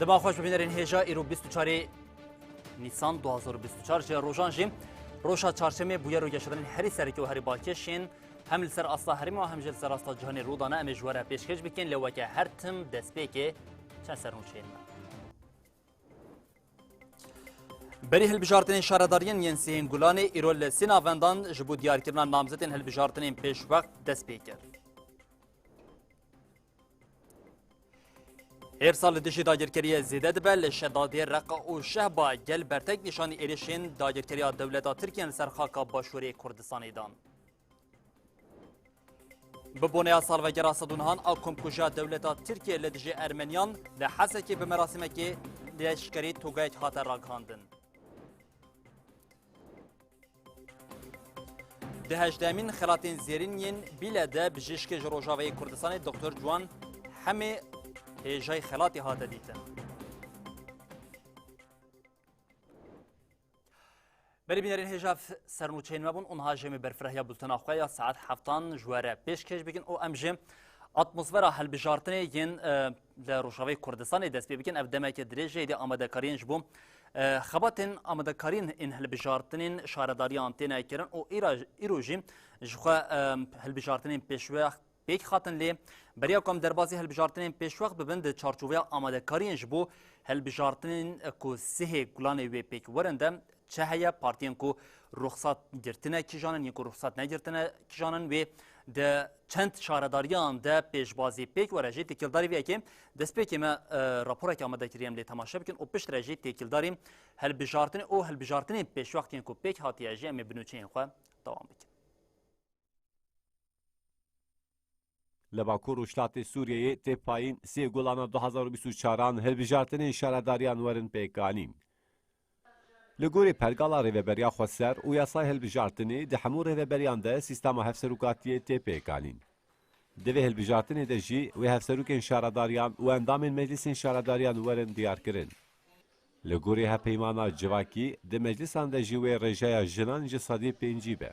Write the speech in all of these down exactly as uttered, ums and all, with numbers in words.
Dema xweş bibînerên hêja, îro bîst û çarê Nîsan du hazar û bîst û çar ji rojan jî roja çarşemê bûye û geşedanên herî serekî û herî balkêş yên hem li ser asta herêmê û hem jî li ser asta cîhanê rû dane. Em ê ji we re pêşkêş bikin, lê weke her tim destpêkê çend sernûçeyên me. Berî hilbijartinên şaredariyên yên sihên Gulanê îro li sê navendan ji bo diyarkirina namzetên hilbijartinên pêşwext dest pê kir. Hêrsa li dijî dagirkeriyê zêde dibe, li Şedadê, Reqa û Şehba gel bertek nîşanî êrişên dagirkeriya dewleta Tirkiye li ser xaka Başûrê Kurdistanê dan. Bi boneya salvegera sed û nehan a komkujiya dewleta Tirkiye li dijî Ermeniyan li Hesekê bi merasîmekê leşkerî togayek hate ragihandin. Di hejdehemîn xelatên zêrîn yên Bîle de bijîşkê ji Rojavayê Kurdistanê Doktor Ciwan Hemê hêjayî xelatê hate dîtin. Belê bînerên hêja, sernûçeyên me bûn û niha jê me berfirehya bultena xwe ya saet heftan ji we re pêşkêş bikin û em jî atmosfera hilbijartinê yên, e, li Rojavayê Kurdistanê dest pê bikin. Ev demeke dirêj e, êdî amadekariyên ji bo, e, xebatên amadekariyên ên hilbijartinên şaredariyan têne kirin û îra-, îro jî ji xwe, e, hilbijartinên pêşwext pêk hatin lê beriya ku em derbasî hilbijartinên pêşwext bibin di çarçoveya amadekariyên ji bo hilbijartinên ku sihê Gulanê wê pêk werin de çi heye, partiyên ku ruxsat girtine kîjan in, yên ku ruxsat negirtine kîjan in, wê di çend şaredariyan de pêşbazî pêk were jî têkildarî vê yekê destpêkê me, e, raporeke amade kiriye, em lê temaşe bikin û piştre jî têkildarî hilbijartinê û hilbijartinên pêşwext yên ku pêk hatiye jî em ê bi nûçeyên xwe dewam bikin. Li Bakur Rojhilatê Sûriyeyê tê payîn sê Gulana du hazar û bîst û çaran hilbijartinên şaredariyan werin pêkanîn. Li gorî pergala Rêveberiya Xweser û yasayê hilbijartinê di hemû rêveberiyan de sîstema hevserokatiyê tê pêkanîn. Di vê hilbijartinê de jî wê hevserokên şaredariyan û endamên meclisên şaredariyan werin diyarkirin. Li gorî hevpeymana civakî, di meclisan de jî wê rêjeya jinan ji sedî pêncî be.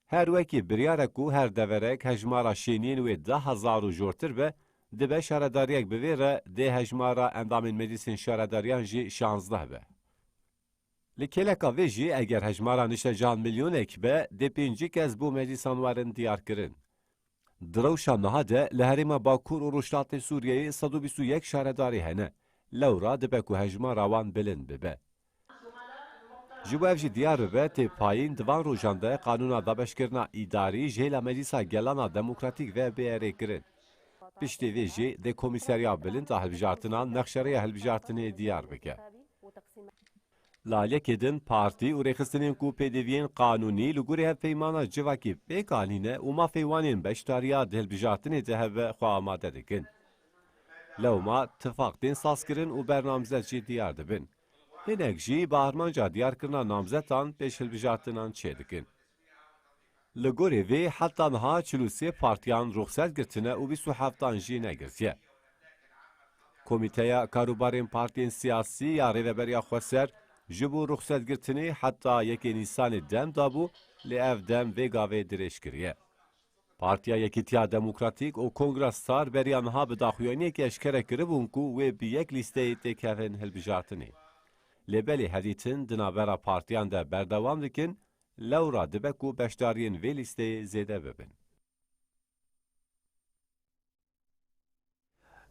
Her wekî biryar e ku her deverek hejmara şêniyên wê deh hezar û jortir be, dibe şaredariyek bi vê re dê hejmara endamên meclisên şaredariyan jî şazdeh be. Li kêleka vê jî eger hejmara niştecan milyonek be, dê pêncî kes bo meclisan werin diyarkirin. Di rewşa niha de li herêma Bakur û Rojhilatê Sûriyeyê sed û bîst û yek şaredarî hene. Lewra dibe ku hejmara wan bilind bibe. Ji bo ev jî diyar bibe, tê payîn di van rojan de qanûna dabeşkirina îdarî ji hêla Meclisa Gelana Demokratîk ve bê erêkirin. Piştî vê jî dê Komîseriya Bilind a Hilbijartinan nexşereya hilbijartinê diyar bike. Li aliyekê din partî û rêxistinên ku pêdiviyên qanûnî li gorî hevpeymana civakî pêk anîne û mafê wan yên beşdariya di hilbijartinê de hebe xwe amade dikin. Lewma tifaq tên sazkirin û bernamzet jî diyar dibin. Hinek jî bi armanca diyarkirina namzetan pêş hilbijartinan çêdikin. Li gorî vê heta niha çil û sê partiyan ruxset girtine û bîst û heftan jî negirtiye. Komîteya Karûbarên Partiyên Siyasî ya Rêveberiya Xweser ji bo ruxsetgirtinê heta yekê Nîsanê dem dabû, lê ev dem vê gavê dirêj kiriye. Partiya Yekîtiya Demokratîk û Kongra Star beriya niha bi daxuyaniyekê eşkere kiribûn ku wê bi yek lîsteyê têkevin hilbijartinê. Lê belê hevdîtin di navbera partiyan de berdewam dikin, lewra dibe ku beşdariyên vê lîsteyê zêde bibin.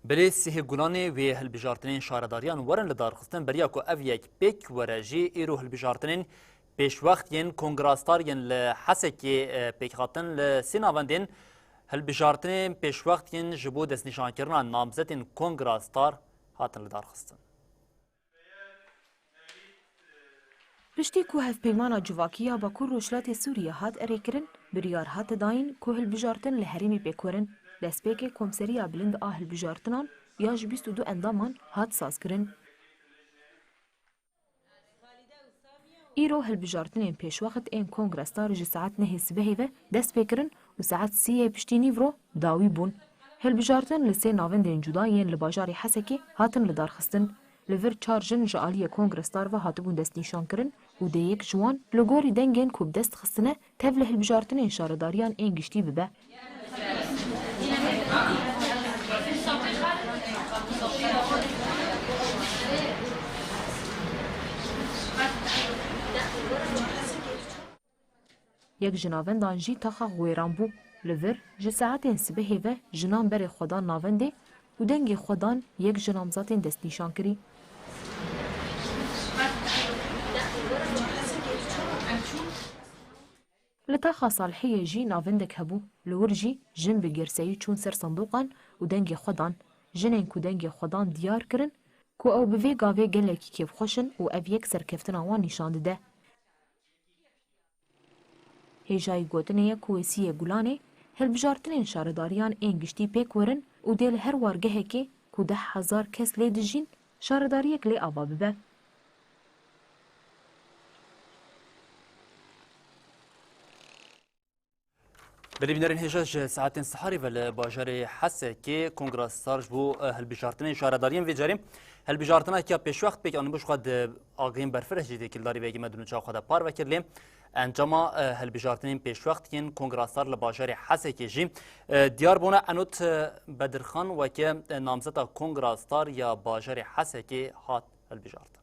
Belê sihê Gulanê wê hilbijartinên şaredariyan werin lidarxistin, beriya ku ev yek pêk were jî, îro hilbijartinên pêşwext yên Kongra Star yên li Hesekê, e, pêk hatin. Li sê navendên hilbijartinên pêşwext yên ji bo destnîşankirina namzetên Kongra Star hatin lidarxistin. Piştî ku Hevpeymana Civakî ya Bakur Rojhilatê Sûriyê hat erêkirin, biryar hate dayîn ku hilbijartin li herêmê pêk werin. Destpêkê Komseriya Bilind a Hilbijartinan ya ji bîst û du endaman hat sazkirin. Îro hilbijartinên pêşwext ên Kongra Star ji saet nehê sibehê ve dest pê kirin û saet sê yê piştî nîvro dawî bûn. Hilbijartin li sê navendên cuda yên li bajarê Hesekê hatin lidarxistin. Li vir çar jin ji aliyê Kongra Star ve hatibûn destnîşankirin û dê yek ji wan li gorî dengên ku bi dest xistine tev li hilbijartinên şaredariyan ên giştî bibe. Yek ji navendan jî taxa xwe wêran bû. Li vir ji saetên sibehê ve jinan berê xwe dan navendê û dengê xwe dan yek ji namzatên destnîşankirî. Li taxa Salihiyê jî navendek hebû. Li wir jî jin bi girseyî çûn ser sindoqan û dengê xwe dan. Jinên ku dengê xwe dan diyar kirin ku ew bi vê gavê gelekî kêfxweş in û ev yek serkeftina wan nîşan dide. Hêjayî gotinê ye ku wê siyê Gulanê hilbijartinên şaredariyan ên giştî pêk werin û dê li her wargehekê ku deh hezar kes lê dijîn, şaredariyek lê ava bibe. Belê bînerên hêja, ji saetên siharî ve li bajarê Hesekê Kongra Star ji bo, e, hilbijartinên şaredariyên vê carê hilbijartineke pêşwext pêk anîbû, ji xwe di agahên berfireh jî têkildarî vê yekê me di nûçeya xwe de parve kir, lê encama, e, hilbijartinên pêşwext yên Kongra Star li bajarê Hesekê jî, e, diyar bûne. Enût, e, Bedirxan weke, e, namzeta Kongra Star ya bajarê Hesekê hat hilbijartin.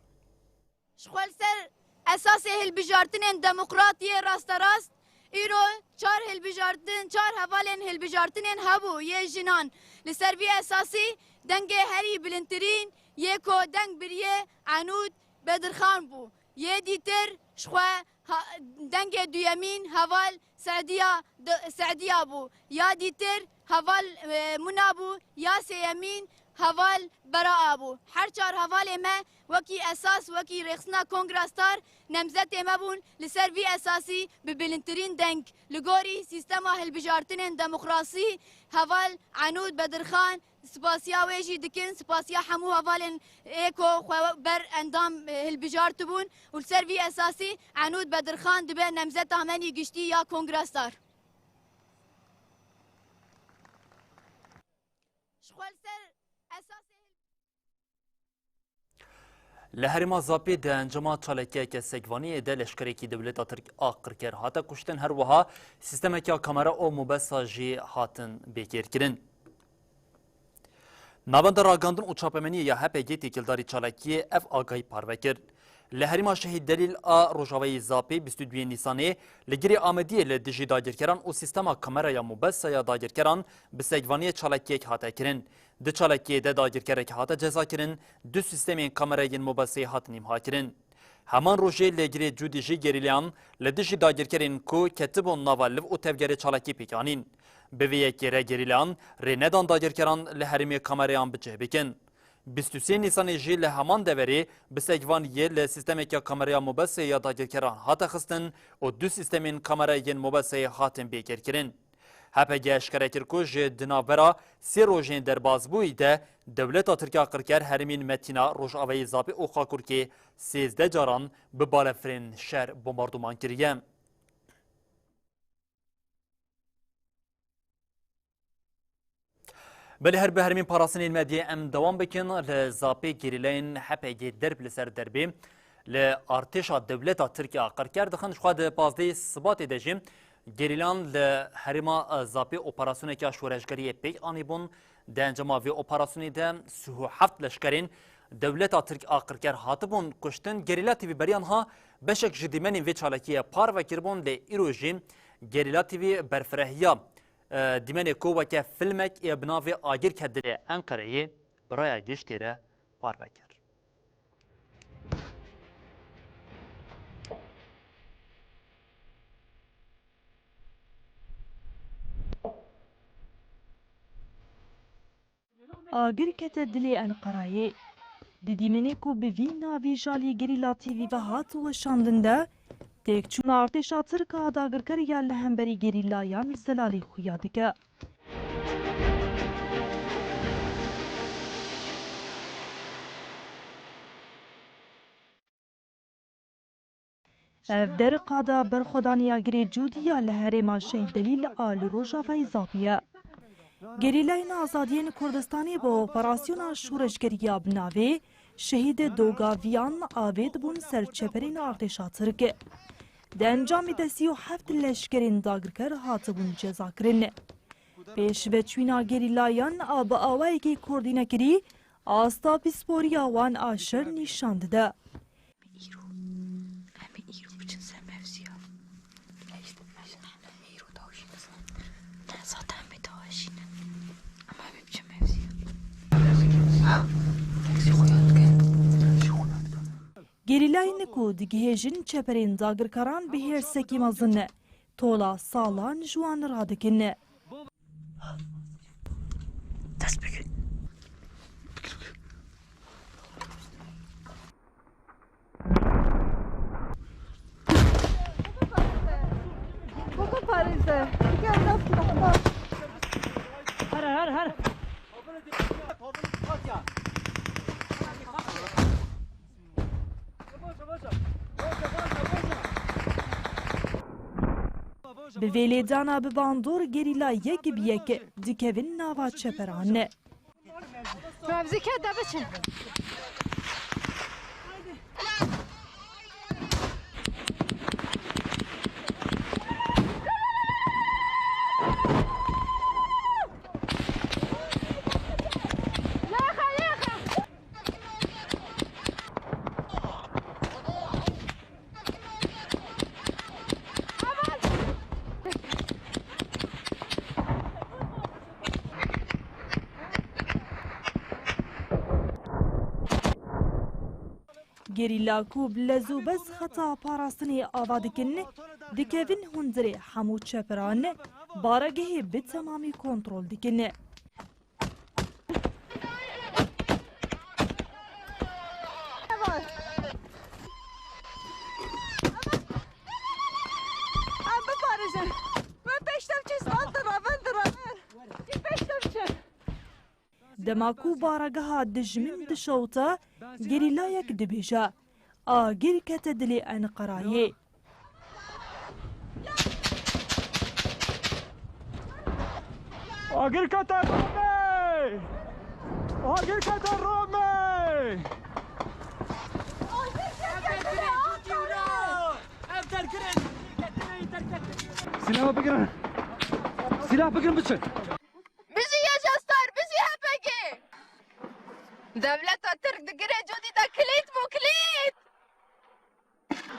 Ji xwe li ser esasê hilbijartinên demokrat yê rasterast, îro çar hilbijartin, çar hevalên hilbijartinên hebû yê jinan. Li ser vî esasî dengê herî bilindtirîn yê ku deng biriye Enûd Bedirxan bû. Yê dîtir ji xwe ha-, dengê duyemîn heval Sediya, d-, Sediya bû. Ya dîtir heval, e, Muna bû. Ya sêyemîn heval Beraa bû. Her çar hevalê me wekî esas, wekî rêxistina Kongra Star nemzetê me bûn. Li ser vî esasî bi bilindtirîn deng li gorî sîstema hilbijartinên demokrasî heval Enûd Bedirxan, spasiya wê jî dikin, spasiya hemû hevalên ê ku xwe ber endam, e, hilbijartibûn û li ser vî esasî Enûd Bedirxan dibe nemzeta menî giştî ya Kongra Star. Ji xwe li ser esasê Li herêma Zapê di encama çalakiyeke sekvaniyê de leşkerekî dewleta Tirk a qirker hate kuştin, her wiha sîstemeke kamera û mobesa jî hatin bêkêrkirin. Navenda Ragandin û Çapemeniyê ya H P G têkildarî çalakiyê ev agahî parve kir. Li herêma Şehîd Delîl a Rojavayê Zapê bîst û duyê Nîsanê li girê Amediyê li dijî dagirkeran û sîstema kameraya mobesa ya dagirkeran bi sekvaniyê çalakiyek hate kirin. Di çalakiyê de dagirkerek hate cezakirin, du sîstemên kamerayên mobeseyê hatin îmhakirin. Heman rojê li girê Cûdî jî gerîlayan li dijî dagirkerên ku ketibûn nava liv û tevgerê çalakî pêk anîn. Bi vê yekê re gerîlayan rê nedan dagirkeran li herêmê kamerayan bi cih bikin. Bîst û sê Nîsanê jî li heman deverê bi sekvaniyê li sîstemeke kameraya mobesê ya dagirkeran hate xistin û du sîstemên kamerayên mobeseyê hatin bêkêrkirin. H P G eşkere kir ku ji di navbera sê rojên derbazbûyî de dewleta Tirk a qirker herêmên Metîna, Rojavayê Zapê û Xakurkê sêzdeh caran bi balefirên şer bombardûman kiriye. Belê, her bi herêmên parastinên medyayê em dewam bikin. Li Zapê gerîlayên H P G derb li ser derbê li artêşa dewleta Tirk a qirker dixin. Ji xwe di pazdehê Sibatê de jî gerîlan li herêma, e, Zapê operasyoneke şoreşgeriyê pêk anîbûn. Di encama vê operasyonê de sî û heft leşkerên dewleta Tirk a qirker hatibûn kuştin. Gerîla T V beriya niha beşek ji dîmenên vê çalakiyê parve kiribûn, lê îro jî Gerîla T V berfirehiya, e, dîmenê ku weke filmek ê bi navê Agirke Dilê Enqereyê bi raya giştê re parve kir. Agir kete dilê Enqerayê. Di dîmenê ku bi vî navî ji alî Gerîla T V ve hat weşandin de, têkçûna artêşa Tirk a dagirker ya li hemberî gerîlayan zelalî xuya dike. Ev der qada berxwedaniya girê Cûdî ya li herêma Şehîd Delîl a li Rojavayê Zapê ye. Gerîlayên Azadiyên Kurdistanê bi operasyona şoreşgeriya bi navê Şehîd Dogaviyan avêt bûn ser çeperên artêşa Tirk. Di encamê de sî û heft leşkerên dagirker hatibûn cezakirin. Pêşveçûna gerîlayan a bi awayekî koordînekirî asta pisporiya wan a şer nîşan dide. Îro, em ê îro biçin ser mevziya. Gerîlayên ku digihêjin çeperên dagirkaran bi hêrsekî mezin tola salan ji wan radikin. Dest bigir. Baba parêze. Gel, dest bigir. Her, her, her. Bi vê lêdana bi bandor gerîla yek bi yek dikevin nava çeperan. Mevzî ke de biçin. Gerîla ku bi lez û bez xeta parastinê ava dikin, dikevin hundirê hemû çeperan, baregehê bi temamî kontrol dikin. Em biparêzin. Min pêş de biçin, van dira, van dira, van. Min pêş de biçin. Dema ku baregeha dijmin dişewite, gerîlayek dibêje, agir kete dilê Enqerayê. Agir kete Romê! Agir kete Romê! Silaha bigirin. Silah bigirin biçin. Bijî Yaşastar, bijî H P G! Dewleta Tirk digire cûdî de kilît bû, kilît!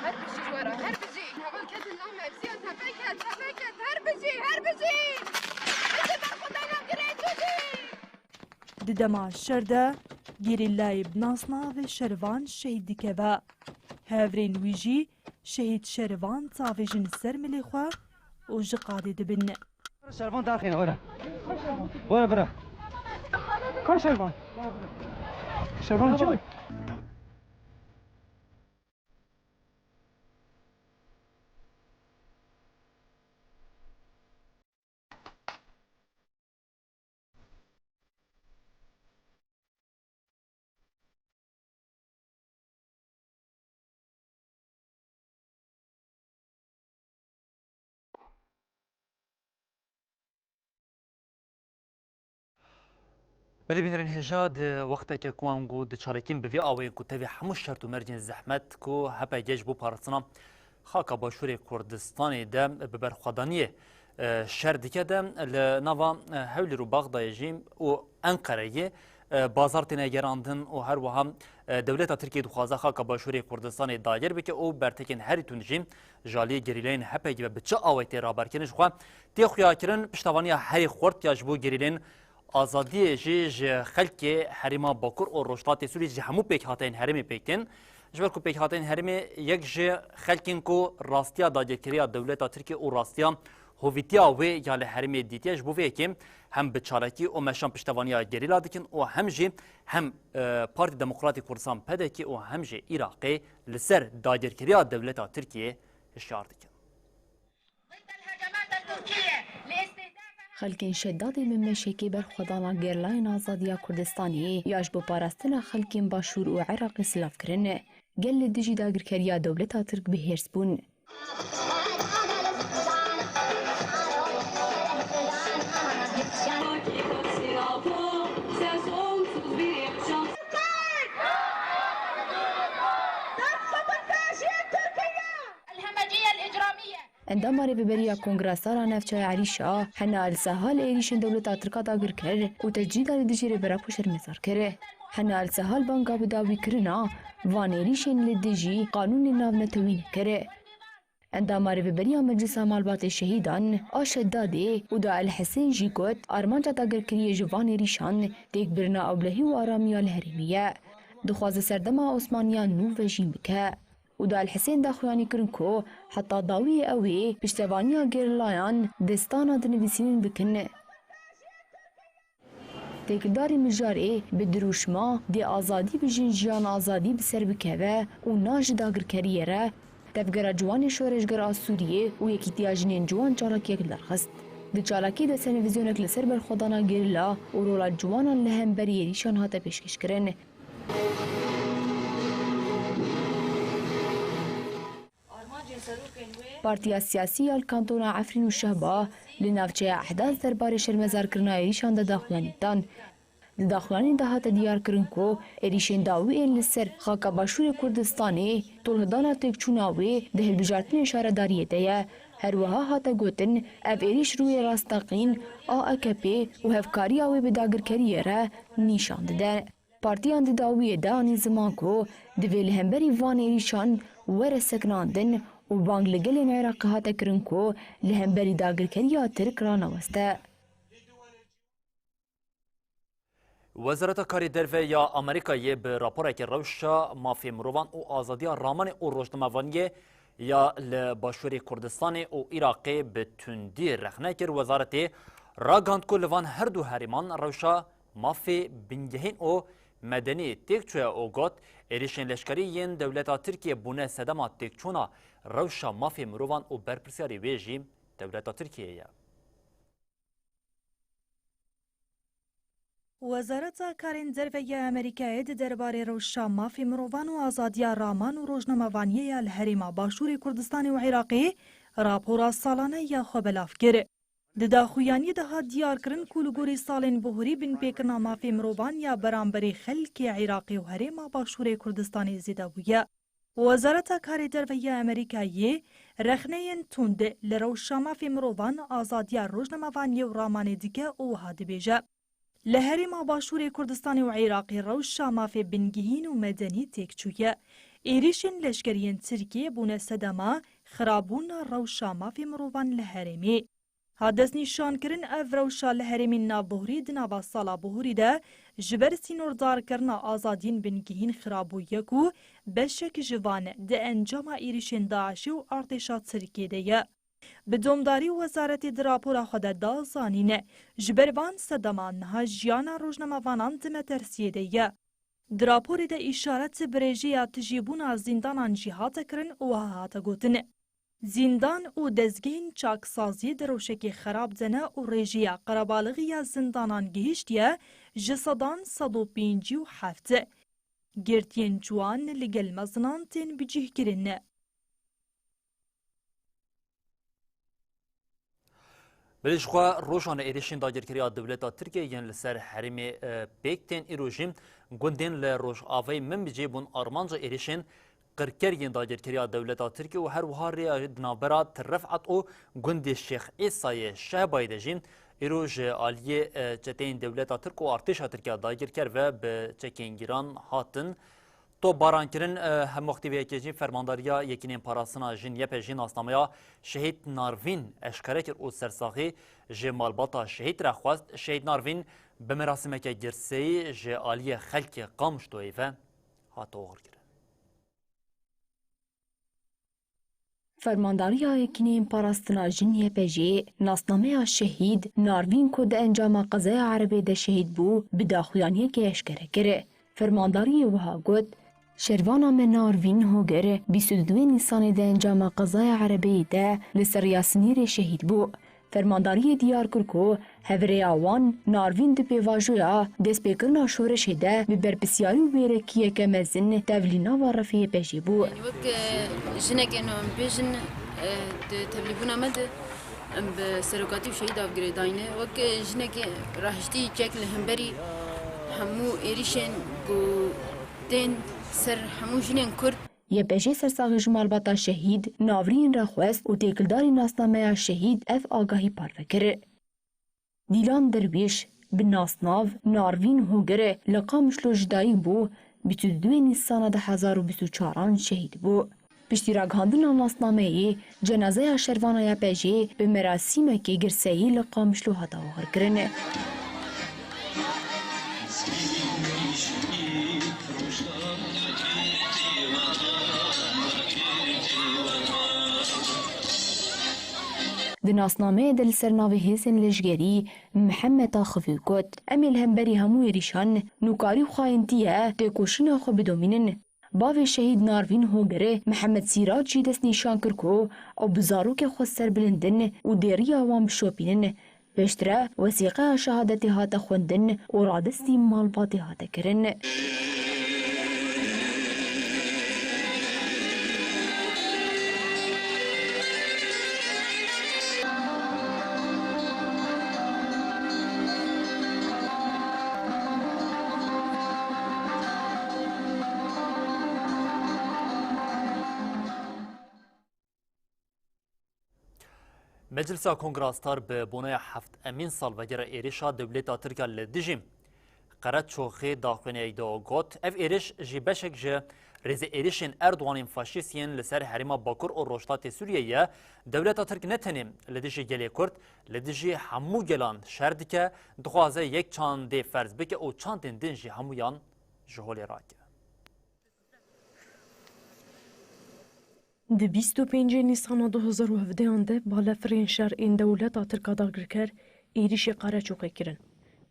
Her bijî ji we re, her bijî! Heval ketin nav mevziya tepeket, tepeket, her bijî, her bijî! Bijî berxwedana girê cûdî! Di dema şer de gerîlayê bi nasnavê Şervan şehîd dikeve. Hevrên wî jî şehîd Şervan tavêjin ser milê xwe û ji qadê dibin. Şervan derxîne, were. Were bira. Ka Şervan? Şervan çi? Belê bînerên hêja, di wextekê ku em got di çalakiyên bi vî awayî ku tevî hemû şert û mercên zehmet ku H P G ji bo parastina xaka Başûrê Kurdistanê de bi berxwedaniyê, e, şer dike de li nava, e, Hewlêr û Bexdayê jî û Enqereyê, e, bazar têne gerandin û her wiha, e, dewleta Tirkiyê dixwaze xaka Başûrê Kurdistanê dagir bike û bertekên herî tund jî ji aliyê gerîlayên H P G ve bi çi awayî tê raberkirin, ji xwe tê xuyakirin. Piştevaniya herî xurt ya ji bo gerîlayên azadiyê jî ji xelkê herêma Bakur û Rojhilatê Sûriyê, ji hemû pêkhateyên herêmê pêk tên. Ji ber ku pêkhateyên herêmê yek ji xelkên ku rastiya dagirkeriya dewleta Tirkiyê û rastiya hovîtiya wê ya li herêmê dîtiye, ji bo vê yekê hem bi çalakî û meşan piştevaniya gerîla dikin û hem jî hem, e, Partî Demokratî Kurdistan, P D K, û hem jî Iraqê li ser dagirkeriya dewleta Tirkiyê hişyar dikin. Xelkên Şedadê Memeşekê berxwedana gerîlayên azadiya Kurdistanê ya ji bo parastina xelkên Başûr û Iraqê silav kirin. Gel li dijî dagirkeriya dewleta Tirk bi hêrs bûn. الهمجية الإجرامية. Endama Rêveberiya Kongresa Navçeya Erîşa hena li Sehal êrîşên dewleta Tirk a dagir kir û tecrîda li dijî rêbera xwe şermezar kir. Hena li Sehal banga bi dawîkirina van êrîşên li dijî qanûnên navnetewî nekir. Endama Rêveberiya Meclisa Malbatê Şehîdan a Şedadê Uda El Hisên jî got, armanca dagirkiriyê ji van êrîşan têkbirina ewlehî û aramiya li herêmê ye. Dixwaze serdema Osmaniyan nû vejîn bike. Uda El Hisên daxuyanî kirin ku heta dawiyê ew ê piştevaniya gerîlayan destana dinivîsînin bikin. Têkildarî mijarê bi dirûşma dê azadî bijîn, jiyan azadî bi ser bikeve û na ji dagirkeriyê re. Tevgera Ciwanê Şoreşger a Sûriyê û Yekîtiya Jinên Ciwan çalakiyek li dar xist. Di çalakiyê de senevîzyonek li ser berxwedana gerîla û rola ciwanan li hemberî êrîşan hate pêşkêşkirin. Partiya siyasî ya li Kantona Efrîn û Şehba li navçeya Ehdas derbarê şermezarkirina êrîşan de daxuyanî dan. Di daxuyanî de hate diyarkirin ku êrîşên dawî ên li ser xaka Başûrê Kurdistanê, tolhidana têkçûna wê di hilbijartinên şaredariyê de ye. Her wiha hate gotin, ev êrîş rûyê rasteqîn a A K P û hevkariya wê bi dagirkeriyê re nîşan dide. Partiyan di dawiyê de anî ziman ku divê li hemberî van êrîşan were sekinandin û bang li gelên Iraqê hate kirin ku li hemberî dagirkeriya Tirk raneweste. Wezareta Karê Derve ya Amerîkayê bi raporekê rewşa mafê mirovan û azadiya ramanê û rojnamevaniyê ya li Başûrê Kurdistanê û Iraqê bi tundî rexne kir. Wezaretê ragihand ku li van her du herêman rewşa mafê bingehîn û medenî têk çûye û got, êrîşên leşkerî yên dewleta Tirkiyê bûne sedema têkçûna rewşa mafê mirovan û berpirsyarê wê jî dewleta Tirkiyê ye. Wezareta Karên Derve ya Amerîkayê di derbarê rewşa mafê mirovan û azadiya raman û rojnamevaniyê ya li herêma Başûrê Kurdistanê û Iraqê rapora salane ya xwe belav kir. Di daxuyaniyê de hat diyarkirin ku li gorî salên bihurî binpêkirina mafê mirovan ya beramberî xelkê Iraqê û herêma Başûrê Kurdistanê zêde bûye. Wezareta Karê Derve ya Amerîkayê rexneyên tund li rewşa mafê mirovan, azadiya rojnamevaniyê û ramanê dike û wiha dibêje, li herêma Başûrê Kurdistanê û Iraqê rewşa mafê bingehîn û medenî têk çûye. Êrîşên leşkerî yên Tirkiyê bûne sedema xirabûna rewşa mafê mirovan li herêmê. Hat destnîşankirin, ev rewşa li herêmên navbihurî di nava sala bihurî de ji ber sînordarkirina azadiyên bingehîn xirabûye ku beşek ji van di encama êrîşên DAIŞê û artêşa Tirkiyê de ye. Bi domdarî wezaretê di rapora xwe de da zanîn, ji ber van sedema niha jiyana rojnamevanan di metersiyê de ye. Di raporê de îşaret bi rêjeya tijîbûna zîndanan jî hate kirin û wiha hate gotin, zîndan û dezgehên çaksaziyê di rewşekê xerab de ne û rêjeya qerebalixî ya zindanan gihiştiye ji sedan sed û pêncî û heft. Girtiyên ciwan li gel mezinan tên bicîhkirin. Belê jixwe rojan êrîşên dagirkeriya dewleta Tirkiyê yên li ser herêmê, e, pêk tên. Îro jî gundên li rojavayê Minbicê bûn armanca êrîşên qirker yên dagirkeriya dewleta Tirkiyê û her wiha rêya di navbera Til Refat û gundê Şêx Îsayê Şehbayê de jî îro ji aliyê, e, çeteyên dewleta Tirk û artêşa Tirkiya dagirker ve bi çekên giran hatin topbarankirin. E, hemwextî vê yekê jî Fermandariya Yekînên Parastina Jin, Y P J, nasnameya Şehîd Narvîn eşkere kir û sersaxî ji malbata şehîd re xwest. Şehîd Narvîn bi merasimeke girseyî ji aliyê xelkê Qamişloyê ve hate oxirkirin. Fermandariya Yekîneyên Parastina Jin, Y P J, nasnameya şehîd Narvîn ku di encama qezaya erebê de şehîd bû, bi daxuyaniyekê eşkere kir. Fermandariyê wiha got, şervana me Narvîn Hogir bîst û duê Nîsanê di encama qezaya erebeyê de li ser riya sinîrê şehîd bû. Fermandariyê diyar kir ku hevrêya wan Narvîn di pêvajoya destpêkirina şoreşê de bi berpirsyarî û wêrekiyeke mezin tevlî nava refê Y P J bû. Wek, e, jinekê, no, em bêjin, e, di tevlîbûna me de em bi serokatî û şehîda girêdayî ne. Wek, e, jinekê rahiştî çek li hemberî hemû êrîşên ku tên ser hemû jinên Kurd. Y P J sersaxî ji malbata şehîd Narvîn re xwest û têkildarî nasnameya şehîd ev agahî parve kir. Dîlan Derwîş, bi nasnav Narvîn Hogir, li Qamişlo ji dayik bû, bîst û duê Nîsana du hezar û bîst û çaran şehîd bû. Piştî ragihandina nasnameyê, cenazeya şervana Y P J'ê bi merasîmekê girseyî li Qamişlo hate oxirkirin. Di nasnameyê de li ser navê hêzên leşgerî Mihemed Axivî got, Em ê li hemberî hemû êrîşan nûkarî û xayintî ye têkoşîna xwe bidomînin. Bavê şehîd Narvîn Hogirê Mihemed Sîrac jî destnîşan kir ku ew bi zarokê xwe serbilind in û dê riya wan bişopînin. Pêştre wesîqeya şehadetê hate xwendin û radestî malbatê hate kirin. Meclisa Kongra Star bi boneya heftemîn salvegera êrişa dewleta Tirk a li dijî Qereçoxê daxuyaniyek da û got, Ev êriş jî beşek ji rêze êrişên Erdoganên faşîst yên li ser herêma Bakur û Rojhilatê Sûriyê ye. Dewleta Tirk ne tenê li dijî gelê Kurd, li dijî hemû gelan şer dike, dixwaze yek çandê ferz bike û çandên din jî hemûyan ji holê rake. Di bîst û pêncê Nîsana du hezar û hevdehan de balefirên şer ên dewleta Tirk a dagirker êrîşê Qereçoxê kirin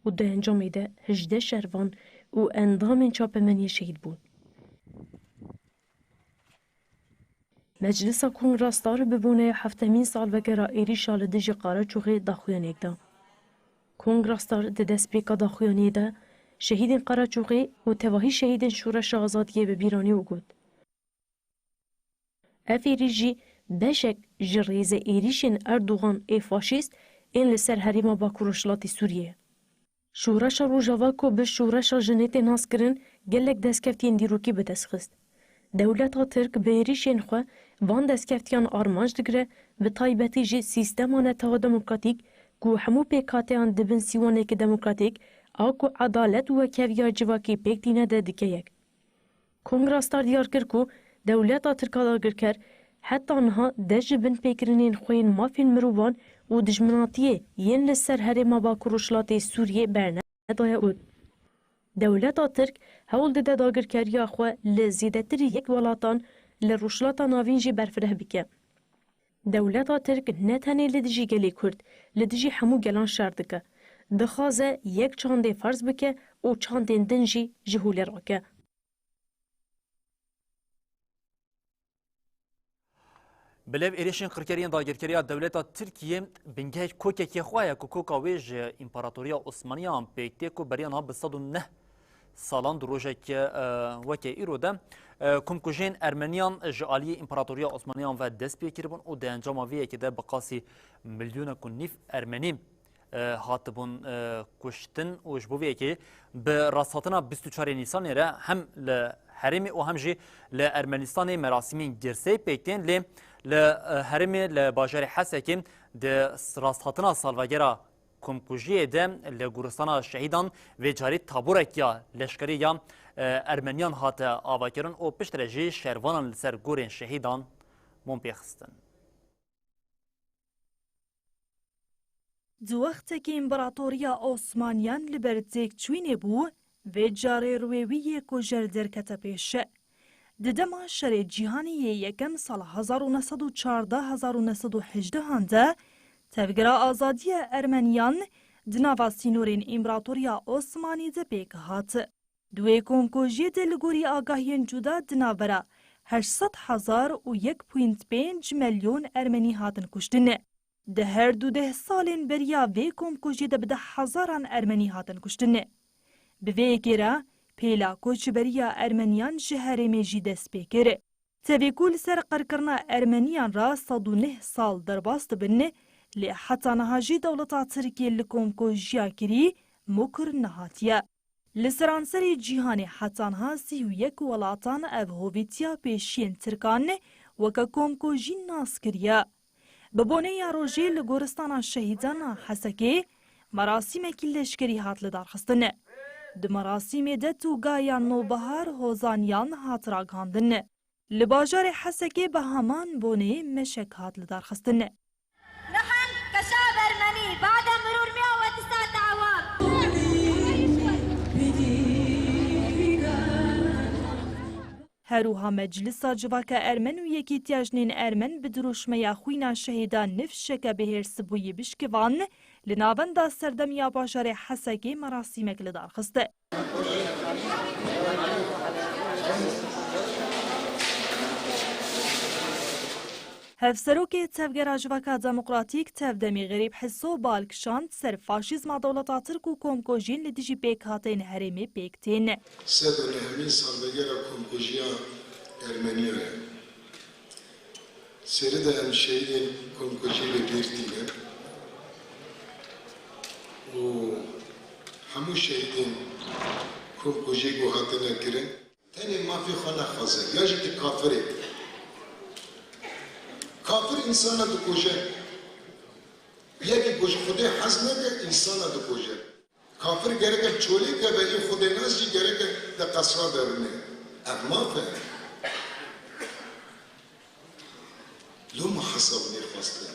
û di encamê de hejdeh şervan û endamên çapemeniyê şehîd bûn. Meclisa Kongra Star bi boneya heftemîn salvegera êrîşa li dijî Qereçoxê daxuyaniyek da. Kongra Star di destpêka daxuyaniyê de şehîdên Qereçoxê û tevahî şehîdên Şoreşa Azadiyê bi bîr anî û got, Ev êrîş jî beşek ji rêze êrîşên Erdogan ê faşîst ên li ser herêma Bakur Rojhilatê Sûriyê ye. Şoreşa Rojava ku bi Şoreşa Jinê tê naskirin, gelek destkeftiyên dîrokî bi dest xist. Dewleta Tirk bi êrîşên xwe van destkeftiyan armanc digire, bi taybetî jî sîstema netewa demokratîk ku hemû pêkhateyan di bin sîwanekî demokratîk a ku edalet û wekheviya civakî pêk tîne de dike yek. Kongra Star diyar kir ku dewleta Tirk a dagirker heta niha dest ji binpêkirinên xwe yên mafên mirovan û dijminatiyê yên li ser herêma Bakur Rojhilatê Sûriyê bernedaye û got, Dewleta Tirk hewl dide dagirkeriya xwe li zêdetirî yek welatan li Rojhilata Navîn jî berfireh bike. Dewleta Tirk ne tenê li dijî gelê Kurd, li dijî hemû gelan şer dike. Dixwaze yek çandê ferz bike û çandên din jî ji holê rake. Bi lev êrişên qirkeriyên dagirkeriya dewleta Tirkiyê bingehek kokekê xwe ye ku koka wê ji Împaratoriya Osmaniyan pêk tê ku beriya niha bi sed û neh salan di rojek, e, weke îro de, e, komkujiyên Ermeniyan ji aliyê Împaratoriya Osmaniyan ve dest pê kiribûn û di encama vê yekê de bi qasî milyonek û nîv Ermenî e, hatibûn, e, kuştin û ji bo vê yekê bi rasthatina bîst û çarê Nîsanê re hem li herêmê û hem jî li Ermenistanê merasîmên girseyî pêk tên, lê li, e, herêmê li bajarê Hesekê di rasthatina salvegera komkujiyê de li goristana şehîdan vê carî taborek ya leşkerî ya, e, Ermeniyan hate avakirin û piştre jî şervanan li ser gorên şehîdan mom pê xistin. Di wextekî Împaratoriya Osmaniyan li ber têkçûyînê bû, vê carê rûyê wî yê kujer derkete pêş. Di dema Şerê Cîhanî yê Yekem sala hezar û neh sed û çardeh hezar û neh sed û hejdehan de, Tevgera Azadiya Ermeniyan di nava sînorên Împaratoriya Osmanî de pêk hat. Di wê komkujiyê de li gorî agahiyên cuda di navbera heşt sed hezar û yek pûnt pênc milyon Ermenî hatin kuştin. Di her du deh salên beriya vê komkujiyê de bi deh hezaran Ermenî hatin kuştin. Bi vê yekê re pêla koçberiya Ermeniyan ji herêmê jî dest pê kir. Tevî ku li ser qirkirina Ermeniyan re sed û neh sal derbas dibin, lê heta niha jî dewleta Tirkiyê li komkujiya kirî mukir nehatiye. Li seranserê cîhanê heta niha sî û yek welatan ev hovîtiya pêşiyên Tirkan weke komkujî nas kiriye. Bi boneya rojê li Goristana Şehîdan a Hesekê merasîmekî leşkerî hat lidarxistin. Di merasîmê de tûga ya Nobahar Hozanyan hat ragihandin. Li bajarê Hesekê bi heman bonê meşek hat lidarxistin. نحن كشعب أرمني بعد مرور مية وتسعة أعوام. Her wiha Meclisa Civaka Ermen û Yekîtiya Jinên Ermen bi dirûşmeya xwîna şehîdan ne fişeke bihêrsibûyî bişkivan, li navenda serdem ya bajarê Hesekê merasîmek li dar xist. Hevserokê Tevgera Civaka Demokratîk, Tevdemî Xerîb Hiso bal kişand ser faşîzma dewleta Tirk û komkujiyên li dijî pêkhateyên herêmê pêk tên. Sed û nehemîn salvegera komkujiya Ermeniyan e. Serî de em şehîdên komkujî bi bîr tînin û hemû şehîdên komkujî ku hatine kirin, tenê mafê xwe nexwaze, ya jî tu kafir î. Kafir însana dikuje. Yekî ku ji Xwedê hez neke, însana dikuje. Kafir gereke çolê keve, ê Xwedênas jî gereke di qesra de bimîne. Ev maf e. Loma hesab nêxweste.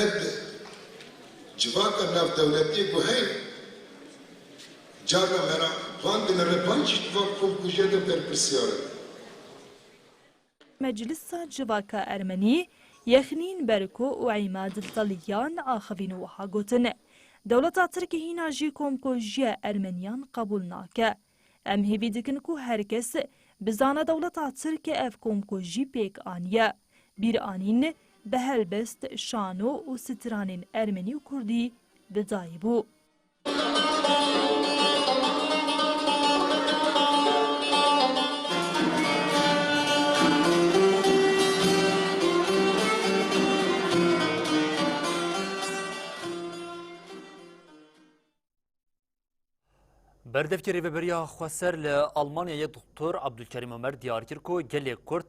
Ev civaka navdewletiyê ku heye, carna me re van dinere, van jî di van komkujiya de berpirsiyar in. Meclisa Civaka Ermenî Yexnîn Berko û Îmad Taliyan axivîn û wiha gotin, Dewleta Tirk hîna jî komkujiya Ermeniyan qebûl nake. Em hêvî dikin ku her kes bizane dewleta Tirk ev komkujî pêk aniye. Bîr anîn bi helbest, şano û stranên Ermenî û Kurdî bi dayî bû. Berdevkê Rêveberiya Xweser li Almanyayê Doktor Abdulkerîm Omer diyar kir ku gelê Kurd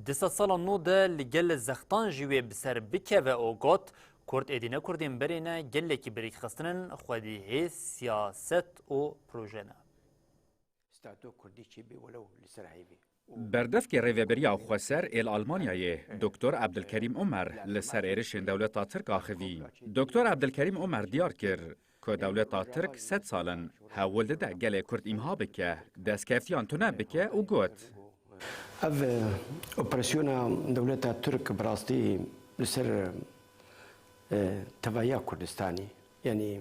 di sedsala nû de li gel zextan jî wê bi ser bikeve û got, Kurd êdî ne Kurdên berê ne, gelekî bi rêkxistin in, xwedî hêz, siyaset û proje ne. Stato Kurdî çêbê welew li ser heyvê. Berdevkê Rêveberiya Xweser ê li Almanyayê, Doktor Abdulkerîm Omer, li ser êrişên dewleta Tirk axivî. Doktor Abdulkerîm Omer diyar kir ku dewleta Tirk sed sal in hewl dide gelê Kurd îmha bike, destkeftiyan tune bike û got, Ev, e, operasyona dewleta Tirk bi rastî li ser, e, tevahiya Kurdistanê, yanî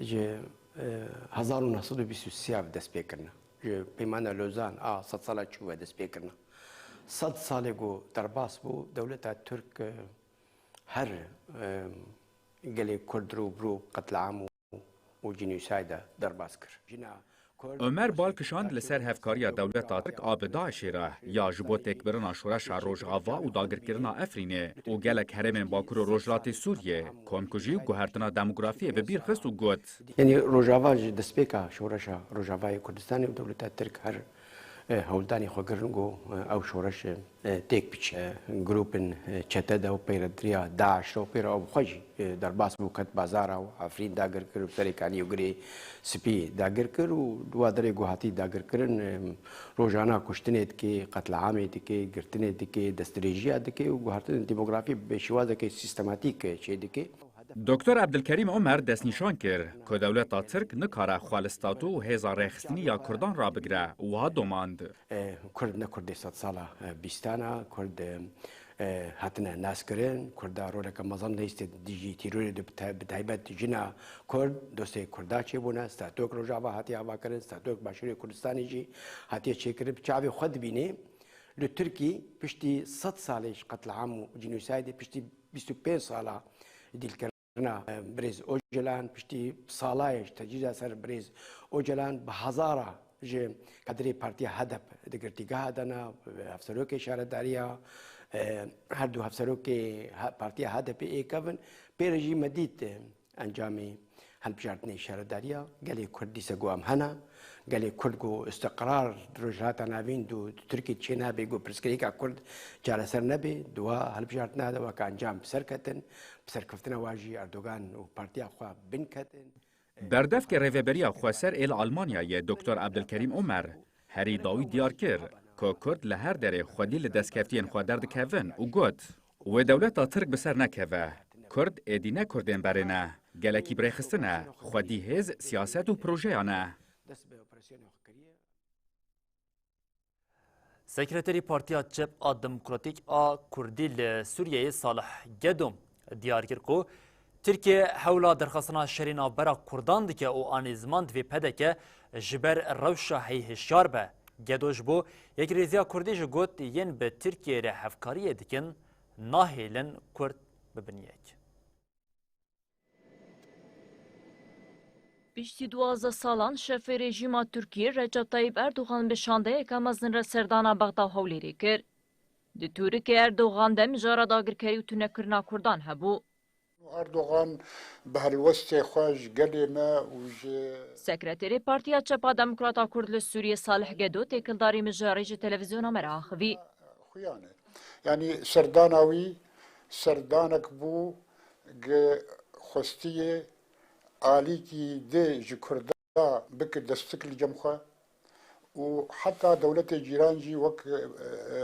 ji, e, hezar û neh sed û bîst û sê ve dest pê kirine. Ji Peymana Lozan a sedsala çû ve dest pê kirine. Sed salê ku derbas bû, dewleta Tirk, e, her, e, gelê Kurd rû bi rû qetleam û, û cînûsayda derbas kir. Jina Kurd Omer bal kişand li ser hevkariya dewleta Tirk a bi DAIŞê re ya ji bo têkbirina şoreşa Rojava û dagirkirina Efrînê û gelek herêmên Bakur û Rojhilatê Sûriyê, komkujî û guhertina demografiyê bi bîr xist û got, Yanî Rojava ji destpêka şoreşa Rojavayê Kurdistanê û dewleta Tirk her, e, hewldanê xwe kirin ku, e, ew şoreş, e, e, têk biçe. E, grûpên, e, çete de û pêrediriya DAIŞ de û pêra ew xwe jî, e, derbas bû, ket bazara û Efrîn dagir kir û Serêkanî û Girê Spî dagir kir û di wa derê ku hatî dagirkirin, e, rojana kuştinê dike, qetleamê dike, girtinê dike, destdirêjiya dike û guhertinên demografî bi şêwazeke sîstematîk, e, çêdike. Doktor Abdulkerîm Omer destnîşan kir ku dewleta Tirk nikare xwe li statû û hêza rêxistinî ya Kurdan rabigire û wiha domand. E, Kurd ne Kurdê sedsala, e, bîstan e, Kurd, e, e, hatine naskirin, Kurda roleke mezin leyîstê dijî terorê de bi te-, bi taybet jina Kurd, dostê Kurda çêbûne, statûyek Rojava hatiye avakirin, statûyek Başûrê Kurdistanê jî hatiye çêkirin. Bi çavê xwe dibînê, li Tirkî piştî sed salê ji qetleam û cînosaydê, piştî bîst û pênc sala dîlkirina, e, birêz Ocalan, piştî salayê ji tecrîda ser birêz Ocalan bi hezara ji kadrê partiya HDP di girtîgeha de ne, hevserokê şaredariya, e, her du hevserokê he-, partiya HDPê kevin, pê re jî me dît, e, encamê hilbijartinê şaredariya. Gelê Kurd dîse ku em hene, gelê Kurd ku îstiqrar di Rojhilata Navîn û di Tirkiyê çênabê, ku pirsgirêka Kurd çareser nebe, di wa hilbijartina de weke encam bi ser ketin, bi serkeftina wa jî Erdogan û partiya xwe bin ketin. Berdevkê Rêveberiya Xweser ê li Almanyayê Doktor Abdulkerîm Omer Herî dawî diyar kir ku Kurd li her derê xwedî li destkeftiyên xwe derdikevin û got, wê dewleta Tirk bi ser nekeve. Kurd êdî ne Kurdên berê ne. Gelekî birêxistin e. Xwedî hêz, siyaset û projeyan e. Sekreterê Partiya Çep a Demokratîk a Kurdî li Sûriyeyê Salih Gedo diyar kir ku Tirkiye hewla derxistina şerê navbera Kurdan dike û anî ziman divê P D K ji ber rewşa heyî hişyar be. Gedo ji bo yekrêziya Kurdî jî got, yên bi Tirkiyeyê re hevkariyê dikin, nahêlin Kurd bibin yek. Piştî duwazdeh salan şefê rejîma Tirkiyê Recep Tayyip Erdogan bi şandeyeke mezin re serdana Bexda û Hewlêrê kir. Di tûrikê Erdogan de mijara dagirkerî û tunekirina Kurdan hebû. Erdogan bi helwestê xwe ji gelê me û ji Sekreterê Partiya Çep a Demokrata Kurd li Sûriyê Salih Gedo têkildarî mijarê ji televîzyona me re axivî. Xuyan e. Yanî serdana wî serdanek bû gi xwestiyê alîkî dê ji Kurda bike destik li cem xwe û heta dewletê cîran jî wek, e, e,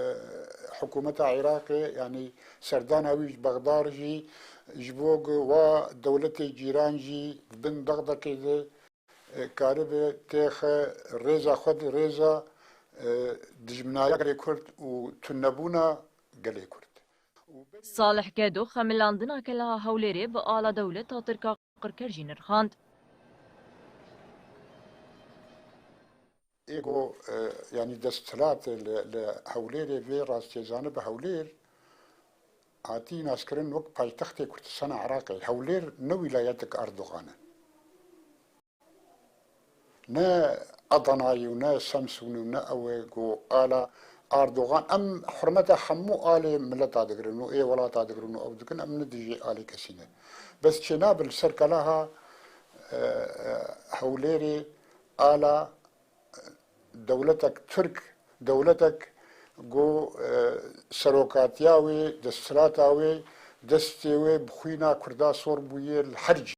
hikûmeta Iraqê, yanî serdana wî ji Bexda re jî ji bo gi wa dewletê cîran jî di bin Bexdakê de e, karibe têxe rêza xwe di rêza, e, dijminaya gelê Kurd û tunebûna gelê Kurd. Salih Gedo xemilandina keleha Hewlêrê bi ala dewleta Tirk a qirker jî nirxand. Êgo, e, yanî desthilatê li, li Hewlêrê vê rastiyê zanibe Hewlêr hatî naskirin wek paytextê Kurdistana Iraqê. Hewlêr ne wîlayetek Erdogan e. Ne Adanayî û ne Samsûnî û ne ew ê ku ala Erdogan, em hurmeta hemû alê mileta digirin û ê welata digirin û ew dikin, em ne dijî alê kesî ne. Bes çênabe li ser keleha, e, e, Hewlêrê ala, e, dewletek Tirk, dewletek ku, e, serokatiya wê, desthilata wê, destê wê bi xwîna Kurda sor bûye li her cî.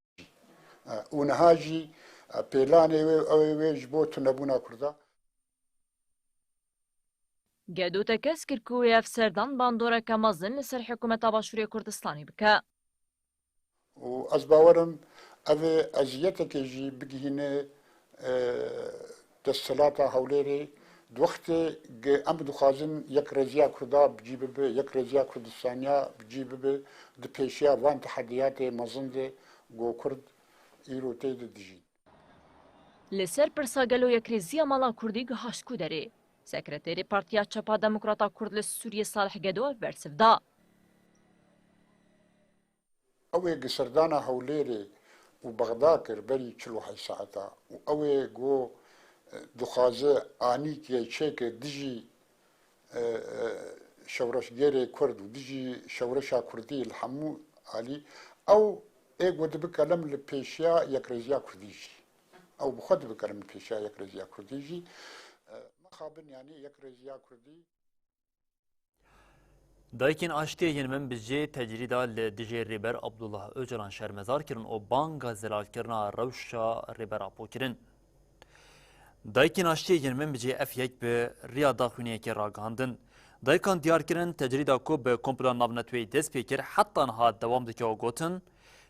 E, û niha jî, e, pêlanê wê û ew ê wê ji bo tunebûna Kurda. Gedo tekez kir ku wê ev serdan bandoreke mezin li ser hikûmeta Başûrê Kurdistanê bike. Û ez bawer im ev ê eziyetekê jî bigihîne, e, desthilata Hewlêrê. Di wextê ge em dixwazin yekrêziya Kurda bi cî bibe, yekrêziya Kurdistaniya bi cî bibe, di pêşiya van tehediyatê mezin de ku Kurd îro tê de dijîn. Li ser pirsa gelo yekrêziya mala Kurdî gihaşt ku derê? Sekreterê Partiya Çep a Demokrata Kurd li Sûriyê Salih Gedo ev bersiv da. Ew ê gi serdana Hewlêrê û Bexda kir berî çil û heşt saeta û ew ê ku, e, dixwaze anî kêçêke dijî, e, e, şewreşgêrê Kurd û dijî şewreşa Kurdî li hemû alî, ew ê ku dibe kelem li pêşiya yekrêziya Kurdî jî. Ew bi xwe dibe kelem li pêşiya yekrêziya Kurdî jî. E, mixabin, yanî yekrêziya Kurdî. Dayikên Aştiyê yên Minbicê tecrîda li dijî Rêber Abdullah Ocalan şermezar kirin û banga zelalkirina rewşa Rêber Apo kirin. Dayikên Aştiyê yên Minbicê ev yek bi riya daxuyaniyekê ragihandin. Dayikan diyar kirin, tecrîda ku bi komploya navneteweyî dest pê kir, heta niha dewam dike û gotin,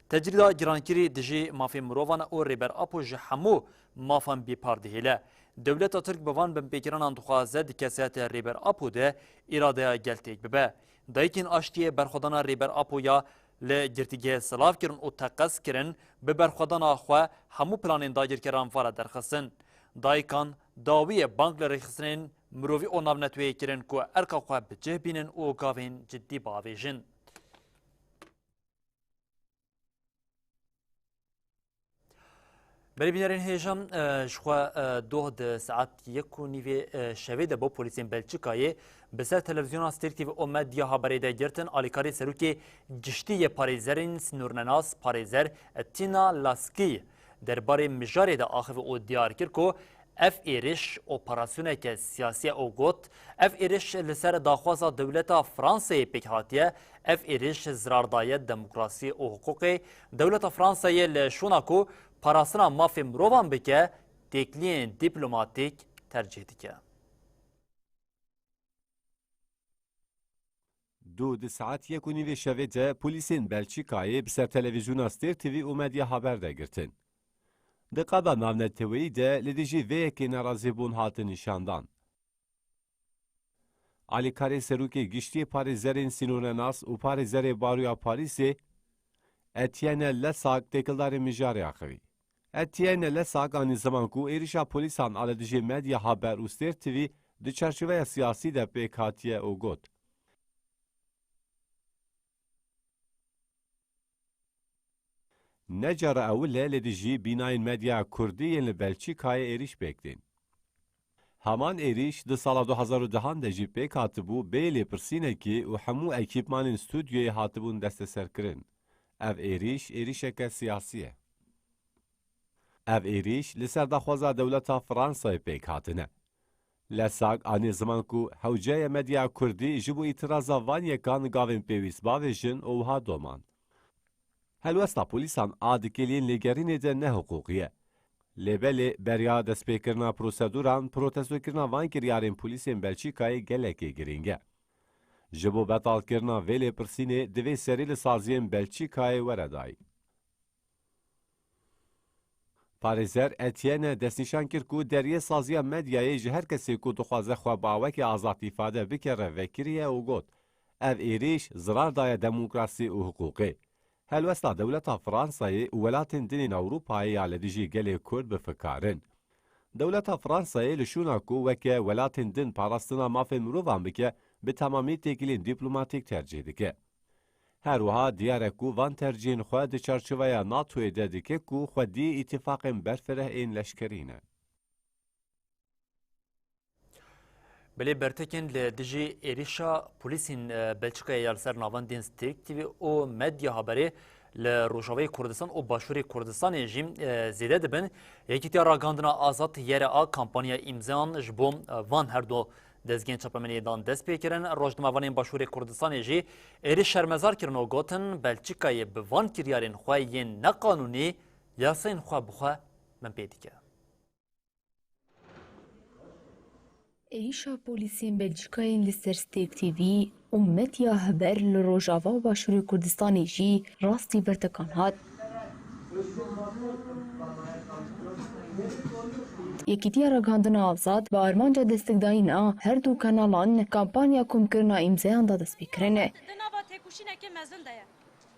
tecrîda girankirî dijî mafê mirovan e û Rêber Apo ji hemû mafan bêpar dihêle. Dewleta Tirk bi van binpêkiranan dixwaze di kesayeta Rêber Apo de îradeya gel têk bibe. Dayikên Aştiyê berxwedana Rêber Apo ya li girtîgehê silav kirin û teqez kirin, bi berxwedana xwe hemû planên dagirkeran va re derxistin. Dayikan dawiyê bang li rêxistinên mirovî û navneteweyê kirin ku erka xwe bi cih bînin û gavên cidî biavêjin. Berê bînerên hêja, e, ji xwe, e, doh di saet yek û nîvê, e, şevê de bo polîsên Belçîkayê bi ser televîzyona Stêrk T V û Medya Haberê de girtin, alîkarê serokê giştî yê parêzerên sînornenas, parêzer Tina Laskî derbarê mijarê de axiv û diyar kir ku ev êriş operasyoneke siyasî ye û got, ev êriş li ser daxwaza dewleta Fransayê pêk hatiye, ev êriş zirar daye demokrasiyê û hiqûqê. Dewleta Fransayê li şûna ku parastina mafê mirovan bike, têkliyên dîplomatîk tercîh dike. Du di saet yek û nîvê şevê de polîsên Belçîkayê bi ser televîzyona Stêr T V û Medya Haber de girtin. Di qada navneteweyî de li dijî vê yekê nerazîbûn hatin nîşandan. Alîkarê Serokê Giştî yê Parêzerên Sînorenas û Parêzerê Baroya Parîsê Etienne Lesak têkildarên mijarê axivî. Etienne Lesak anî ziman ku êrişa polîsan a li dijî Medya Haber û Stêr T V di çarçoveya siyasî de pêk hatiye û got, Ne cara ewil e li dijî bînayên medya kurdî yên li Belçîkayê êrîş pêk tên. Heman êrîş di sala du hezar û dehan de jî pêk hatibû bê lêpirsînekî û hemû ekîpmanên stûdyoyê hatibûn desteserkirin. Ev êrîş, êrîşeke siyasî ye. Ev êrîş li ser daxwaza dewleta Fransayê pêk hatine. Lesak anî ziman ku hewce ye medya kurdî ji bo îtiraza van yekan gavên pêwîst bavêjin û wiha domand, Helwesta polîsan a di kêliyên lêgerînê de ne hiqûqî ye. Lê belê beriya destpêkirina proseduran, protestokirina van kiryarên polîsên Belçîkayê gelekê girîng e. Ji bo betalkirina vê lêpirsînê divê serî li saziyên Belçîkayê were dayî. Parêzer Etienne destnîşan kir ku deriyê saziya medyayê ji her kesê ku dixwaze xwe bi awekî azad îfade bike re vekirî ye û got, Ev êrîş zirar daye demokrasî û hiqûqê. Helwesta dewleta Fransayê û welatên din ên Ewropayê ya li dijî gelê Kurd bi fikar in. Dewleta Fransayê li şûna ku weke welatên din parastina mafên mirovan bike, bi temamî têkiliyên dîplomatîk tercîh dike. Her wiha diyar e ku van tercîhên xwe di çarçoveya NATOyê de dike ku xwedî îtîfaqên berfireh ên leşkerî ne. Belê bertekên li dijî êrîşa polîsên, e, Belçîkayê ya li ser navendên Stêrk T V û Medya Haberê li Rojavayê Kurdistan û Başûrê Kurdistanê jî, e, zêde dibin. Yekîtiya Ragihandina Azad, Y R A, kampanya îmzeyan ji bo, e, van her du dezgehên çapemeniyê dan dest pê kirin. Rojnamevanên Başûrê Kurdistanê jî êrîş şermezar kirin û gotin, Belçîkayê bi van kiryarên xwe yên neqanûnî yasayên xwe bi xwe binpê dike. Êrîşa polîsên Belçîkayên li ser Stêrk T V û Medya Haber li Rojava û Başûrê Kurdistanê jî rastî bertekan hat. Yekîtiya Ragihandina Azad bi armanca destekdayîna her du kanalan kampanya komkirina îmzeyan da destpêkirinê. Di nava têkoşîneke mezin de ye.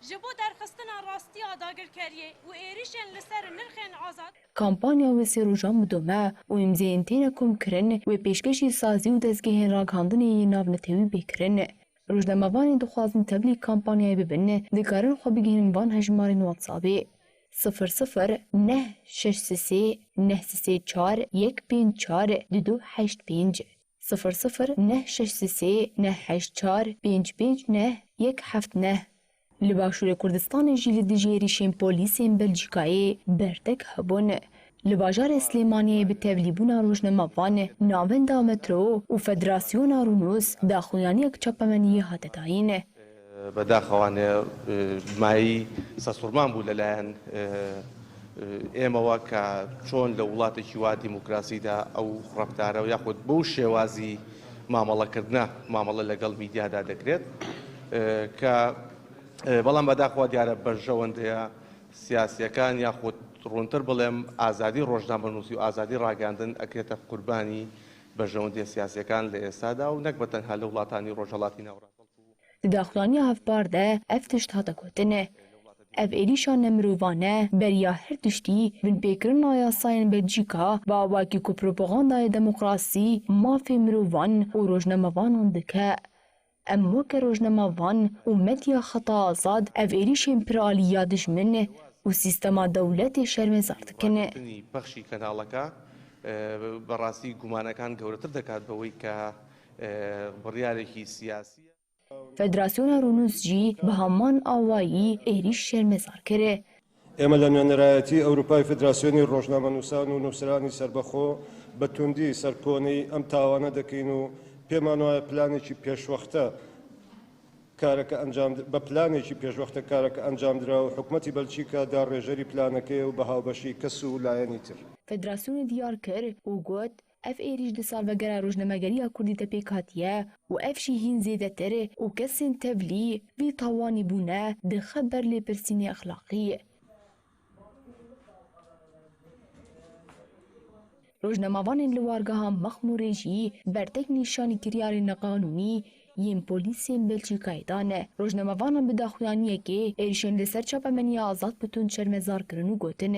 Ji bo derxistina rastiya dagirkeriyê û êrîşên li ser nirxên azad. Kampanya wê sê rojan bidome û îmzeyên têne komkirin wê pêşkêşî sazî û dezgehên ragihandinê yê navnetewî bê kirin. Rojnamevanên dixwazin tevlî kampanyayê bibin, dikarin xwe bigihînin van hejmarên WhatsAppê: sifir sifir neh şeş sê sê neh sê sê çar yek pênc çar du du heşt pênc, sifir sifir neh şeş sê sê neh heşt çar pênc pênc neh yek heft neh. Li Başûrê Kurdistanê jî li dijî êrîşên polîsên Belçîkayê bertek hebûn. Li bajarê Silêmaniyê bi tevlîbûna rojnamevan, navenda Metro û Federasyona Rûnûs daxuyaniyek çapemeniyê hate dayîn. بەداخەوانێ، ئێ، مایەی سەرسوڕمان بوو لەلایەن، ئێ، ئێ، ئێمەوە کە چۆن لە وڵاتێکی وا دیموکراسیدا ئەو ڕەفتارە یاخود بەو شێوازی مامەڵەکردنە، مامەڵە لەگەڵ میدیادا دەکرێت، ئێ، کە، ئێ، بەڵام بەداخەوە دیارە بەرژەوەندەیە سیاسیەکان یاخود ڕوونتر بڵێم ئازادی ڕۆژنامەنووسی و ئازادی ڕاگەاندن ئەکرێتە قوربانی بەرژەوەندیە سیاسیەکان لە ئێستادا و نەک بە تەنها لە وڵاتانی ڕۆژهەڵاتی ناوڕاست. Di daxuyaniya hevpar de ev tişt hate gotin: Ev êrîşa nemirovane beriya her tiştî binpêkirina yasayên Belçîka bi awakî ku propagandayê demokrasî, mafê mirovan û rojnamevanan dike. Em weke rojnamevan û medya xeta azad ev êrîşên piralî ya dijmin û sîstema dewletê şermezar dikin. پەخشی کەناڵەکە، ئێ، بەڕاستی گومانەکان گەورەتر دەکات بەوەی کە، ئێ، بڕیارێکی سیاسیە. Federasyona Rûnûs jî bi heman awayî êrîş şermezar kir. ئێمە لە نوێنەرایەتی ئەوروپای فدراسیۆنی ڕۆژنامەنووسان و نووسەرانی سەربەخۆ بە توندی سەرکۆنەی ئەم تاوانە دەکەین و پێمان وایە پلانێکی پێشوەختە کارەکە ئەنجام د-، بە پلانێکی پێشوەختە کارەکە ئەنجام درا و حکومەتی بەلچیکا داڕێژەری پلانەکەیە و بە هاوبەشی کەس و لایەنی تر. Federasyonê diyar kir û got, Ev êrîş di salvegera rojnamegeriya kurdî de pêk hatiye û ev jî hîn zêdetir û kesên tevlî vî tawanî bûne dixe ber lêpirsînê exlaqî. Rojnamevanên li wargeha Mexmûrê jî bertek nîşanî kiryarên neqanûnî yên polîsên Belçîkayê dan. Rojnamevanan bi daxuyaniyekê êrişên li ser çapemeniya Azad bi tund şermezar kirin û gotin,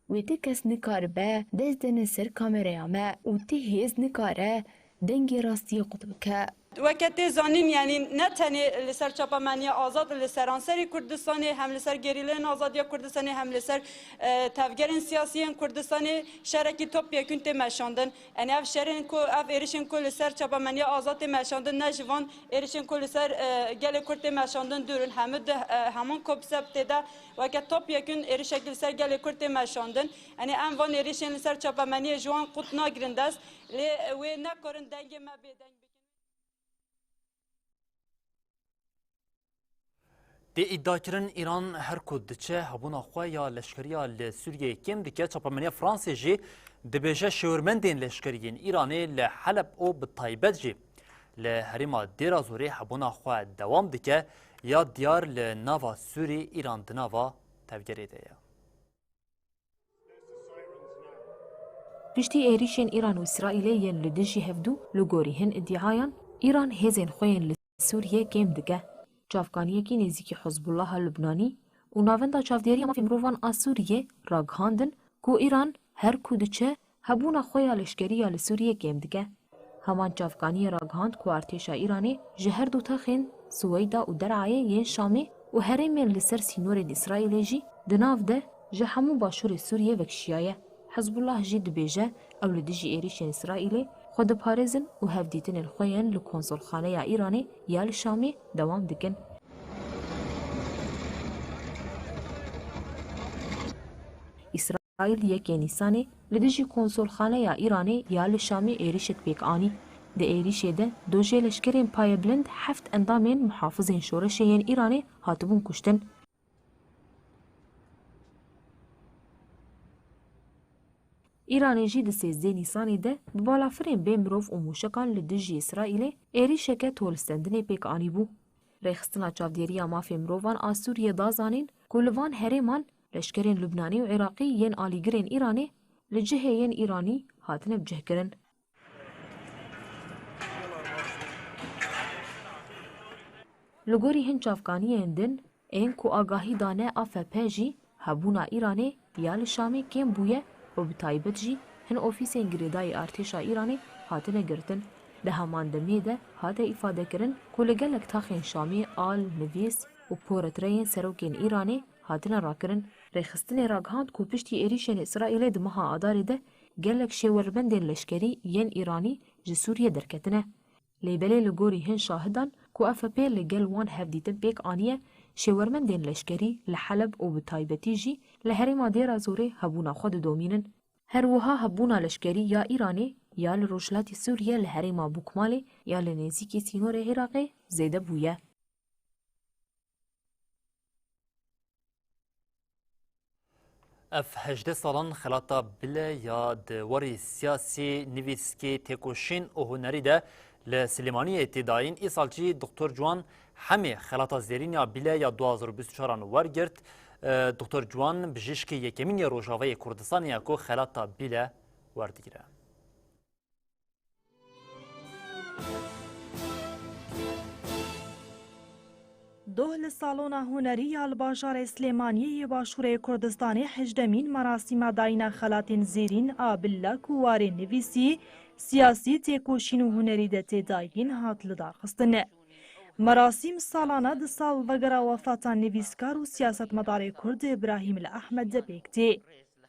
Wê ti kes nikaribe dest dene ser kameraya me û ti hêz nikare dengê rastiyê qut bike. Weke tê zanîn, yanî ne tenê li ser çapemeniya Azad, li seranserî Kurdistanê, hem li ser gerîleyên azadiya Kurdistanê, hem li ser, e, tevgerên siyasî yên Kurdistanê şerekî topyekûn tê meşandin. Yanî ev şerên ku, ev êrişên ku li ser çapemeniya Azad tê meşandin, ne ji van êrişên ku li ser, e, gelê Kurd tê meşandin dûr in. Hemû di, e, heman konseptê de weke topyekûn êrişekî li ser gelê Kurd tê meşandin. Yanî em van êrişên li ser çapemeniyê ji wan qut nagirin dest, lê wê nekarin dengê me bêdeng bikin. Tê îdiakirin Îran her ku diçe hebûna xwe ya leşkeriya li Sûriyeyê kêm dike. Çapemeniya Fransê jî dibêje şêwirmendên leşkerî yên Îranê li Heleb û bi taybet jî li herêma Dêra Zorê hebûna xwe dewam dike. Ya diyar li nava Sûrî Îran di nava tevgerê de ye. Piştî êrîşên Îran û Îsraîlê yên li dijî hevdû, li gorî hin îdîayan, Îran hêzên xwe yên li Sûriyê kêm dike. Çavkaniyekî nêzîkî Hizbullaha Lubnanî û Navenda Çavdêriya Mafên Mirovan a Sûriyê ragihandin ku Îran her ku diçe hebûna xwe ya leşkerî ya li Sûriyê kêm dike. Heman çavkaniyê ragihand ku artêşa Îranê ji her du taxên Suweyda û Derayê yên Şamê û herêmên li ser sînorên Îsraîlê jî di nav de ji hemû başûrê Sûriyê vekişiyaye. Hizbullah jî dibêje ew li dijî êrîşên Îsraîlê xwe diparêzin û hevdîtinên xwe yên li konsolxaneya Îranê ya li Şamê dewam dikin. Îsraîl yekê Nîsanê li dijî konsolxaneya Îranê ya li Şamê êrîşek pêk anî. Di êrîşê de dojê leşkerên payebilind heft endamên muhafizên şoreşê yên Îranê hatibûn kuştin. Îranê jî di sêzdeh Nîsanê de bi balafirên bê mirov û mûşekan li dijî Îsraîlê êrîşeke tolistendinê pêk anîbû. Rêxistina Çavdêriya Mafê Mirovan a Sûriyê da zanîn ku li van herêman leşkerên Lubnanî û Iraqî yên alîgirên Îranê li cihê yên Îranî hatine bicihkirin. Li gorî hin çavkaniyên din, ên ku agahî dane A F P jî hebûna Îranê ya li Şamê kêm bûye û bi taybet jî hin ofîsên girêdayî artêşa Îranê hatine girtin. Di heman demê de hate îfadekirin ku li gelek taxên Şamê al, nivîs û portreyên serokên Îranê hatine rakirin. Rêxistinê ragihand ku piştî êrîşên Îsraîlê di meha Adarê de gelek şêwermendên leşkerî yên Îranî ji Sûriyê derketine. Lê belê li gorî hin şahidan ku A F P li gel wan hevdîtin pêk aniye, şêwermendên leşkerî li Heleb û bi taybetî jî li herêma Dêra Zorê hebûna xwe didomînin. Her wiha hebûna leşkerî ya Îranê ya li rojhilatî Sûriye li herêma Bûkmalê ya li nêzîkî sînorê Iraqê zêde bûye. Ev hejdeh salan xelata Bile ya di warê siyasî, nivîskî, têkoşîn û hunerî de li Silêmaniyê tê dayîn. Îsal jî Doktor Ciwan Hemê xelata zêrîn ya Bile ya du hazar û bîst û çaran wergirt. E, Doktor Ciwan bijîşkê yekemîn ya Rojavayê Kurdistanê ye ku xelata Bile werdigire. Doh li Salona Hunerî ya li bajarê Silêmaniyê yê Başûrê Kurdistanê hejdemîn merasîma dayîna xelatên zêrîn a Billa ku warê nivîsî, siyasî, têkoşîn û hunerî de tê dayîn hat lidarxistin. Merasîm salane di salvegera wefata nivîskar û siyasetmedarê Kurd Îbrahîm li Ehmed de pêk tê.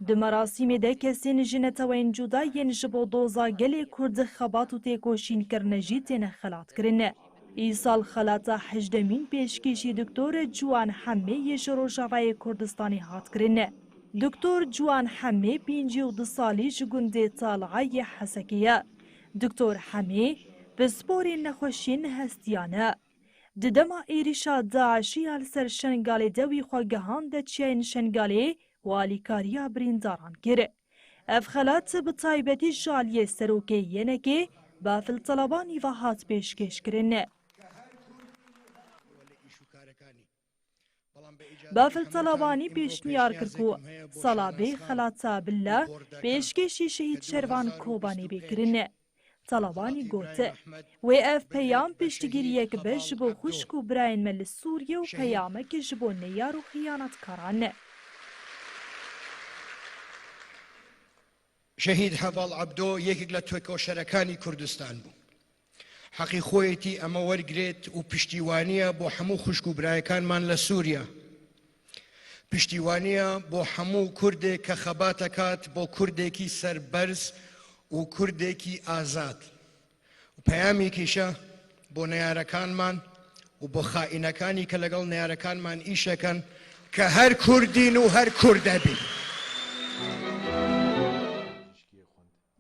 Di merasîmê de kesên ji neteweyên cuda yên ji bo doza gelê Kurd xebat û têkoşîn kirine jî têne xelatkirin. Îsal xelata hejdemîn pêşkêşî Doktor Ciwan Hemê yê ji Rojavayê Kurdistanê hat kirin. Doktor Ciwan Hemê pêncî û du salî ji gundê Talha yê Hesekê ye. Doktor Hemê pisporê nexweşiyên hestiyane. Di dema êrîşa DAIŞ'ê ya li ser Şengalê de wî xwe gehand de çiyayên Şengalê û alîkariya birîndaran kir. Ev xelat bi taybetî ji aliyê serokê yenekê Bafil Talabanî ve hat pêşkêşkirin. Bafil Talabanî pêşniyar kir ku sala bê xelata Billa pêşkêşî şehîd Şervan Kobanê bê kirin. Talabanî got, wê ev peyam piştgiriyek be ji bo xwişk û birayên me li Sûriye û peyamek ji bo neyar û xiyanetkaran. Şehîd Heval Ebdo yekek li têkoşerekanî Kurdistan bû. Heqî xweyetî eme wergirêt û piştîwaniya bo hemû xwişk û birayekanman li Sûriye. Piştîwaniya bo hemû Kurdê ke xebate kat bo Kurdekî serberz û Kurdekî azad. Û peyamî kêşe bo neyarekanman û bo xaînekanî ke legel neyarekanman îşekan ke her Kurdîn û her Kurde bî.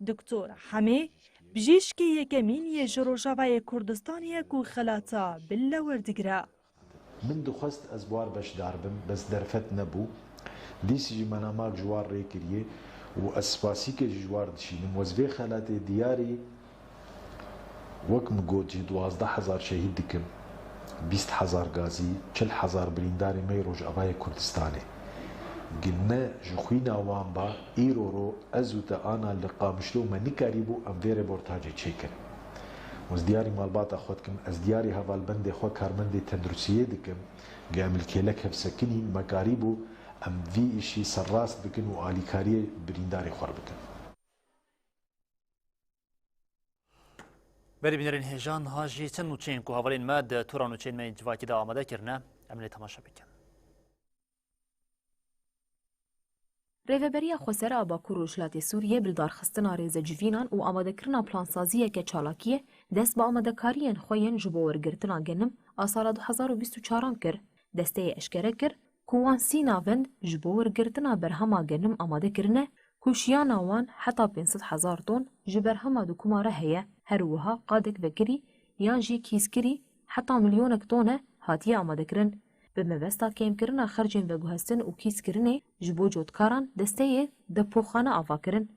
Doktor Hemê, bijîşkê yekemîn yê ji Rojavayê Kurdistanê ye ku xelata Billa werdigire. Min dixwest ez bi war beşdar bim, bes derfet nebû. Dîsî jî me namak ji war rê kiriye û ez spasîkê jî ji war dişînim. Ez vê xelatê diyarî, wek min got jî, duwazdeh hezar şehîd dikim, bîst hezar gazî, çil hezar birîndarê me yê Rojavayê Kurdistanê. Gine ji xwîna wan ba, îro ro ez û te ana li Qamişlo me nikarîbû em vê reportajê çêkin. Ez diyarî malbata xwe dikim, ez diyarî hevalbendê xwe karmendê tenduristiyê dikim, ge em li kêlek hevsekinîn, me karîbû em vî îşî serrast bikin û alîkariyê birîndarê xwe bikin. Berî bînerên hêja, niha jî çend nûçeyên ku hevalên me di tora nûçeyên me yên civakî de amade kirine, em lê temaşe bikin. Rêveberiya Xweser a Bakur Rojhilatê Sûriyê bi lidarxistina rêzecivînan û amadekirina plansaziyeke çalakiyê dest bi amadekariyên xwe yên ji bo wergirtina genim a sala du hezar û bîst û çaran kir. Desteyê eşkere kir ku wan sî navend ji bo wergirtina berhema genim amade kirine ku şiyana wan heta pênc sed hezar ton ji berhema dikuma re heye. Her wiha qadek vekirî yan jî kîskirî heta milyonek tone hatiye amadekirin. Bi mebesta kêmkirina xercên veguhestin û kîskirinê ji bo cotkaran desteyê depoxane ava kirin.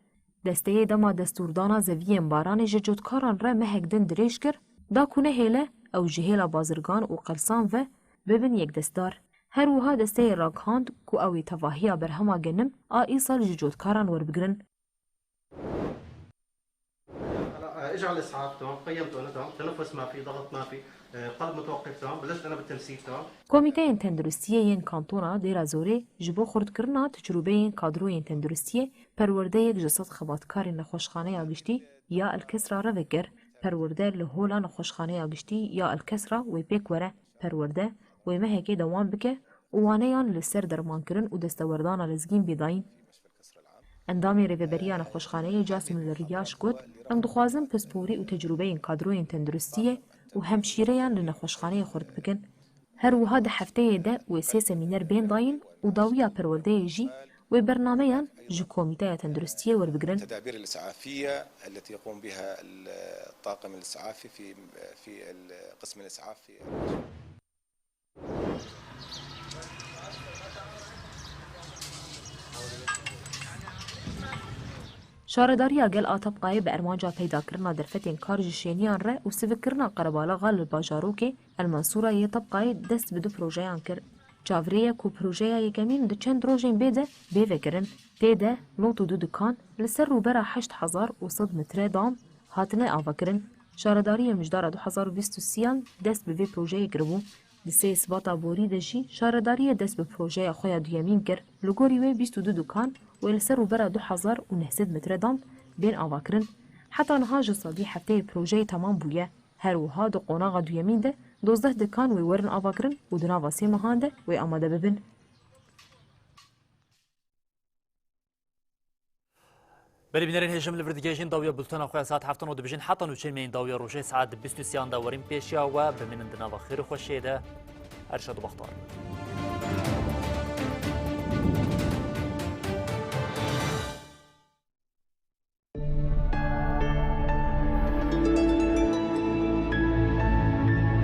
Desteyê dema destûrdana zeviyên baranê ji cotkaran re mehek din dirêj kir, da ku nehêle ew ji hêla bazirgan û qelsan ve bibin yekdestdar. Her wiha desteyê ragihand ku ew ê tevahiya berhema genim a îsal ji cotkaran werbigirin. هلا، آه، اجعل اسعاف، تمام، قيمته انا، تمام، تنفس ما في، ضغط ما في، آه، قلب متوقف، تمام، بلشت انا بالتنسيب، تمام. Komîteyên Tenduristiyê yên Kantona Dêra Zorê ji bo xurtkirina tecrûbeyên kadroyên tenduristiyê perwerdeyek ji sed xebatkarên Nexweşxaneya Giştî ya El Kesra re vekir. Perwerde li hola Nexweşxaneya Giştî ya El Kesra wê pêk were. Perwerde wê mehekê dewam bike û waneyan li ser dermankirin û destewerdana lezgîn bê dayîn. Endamê Rêveberiya Nexweşxaneyê Jasmine Riyaş got, Em dixwazin pisporî û tecrûbeyên kadroyên tenduristiyê û hemşîreyan li nexweşxaneyê xurt bikin. Her wiha di hefteyê de wê sê semîner bên dayîn û dawiya perwerdeyê jî wê bernameyan ji Komîteya Tenduristiyê werbigirin. التدابير الإسعافية التي يقوم بها الطاقم الإسعافي في، في القسم الإسعافي. Şaredariya Gel a Tebqayê bi armanca peydakirina derfetên kar ji şêniyan re û sivikkirina qerebalaxa li bajarokê El Mensûra yê Tebqayê dest bi du projeyan kir. Çavirê ye ku projeya yekemîn di çend rojên bê de bê vekirin. Tê de nod û du dikan li ser rûbera heşt hezar û sed metre dam hatine avakirin. Şaredariyê mijdara du hezar û bîst û sêyan dest bi vê projeyê kiribû. Di sê Sibata borî de jî şaredariyê dest bi projeya xwe ya duyemîn kir. Li gorî wê bîst û du dikan wê li ser rûbera du hezar û neh sed metre dam bên avakirin. Heta niha ji sedî hefteyê projeyê temam bûye. Her wiha di qonaxa duyemîn de dozdeh dikan wê werin avakirin û di nava sê mehan de wê amade bibin. Berî bînerên hêjim, li vir digihêjin dawiya bultena xwe ya saet heftan û dibêjin heta nûçeyên me yên dawiya rojê saet bîst û sêyan de werin pêşiya we, bimînin di nava xêr û xweşiyê de. Her şad û bextewar bin.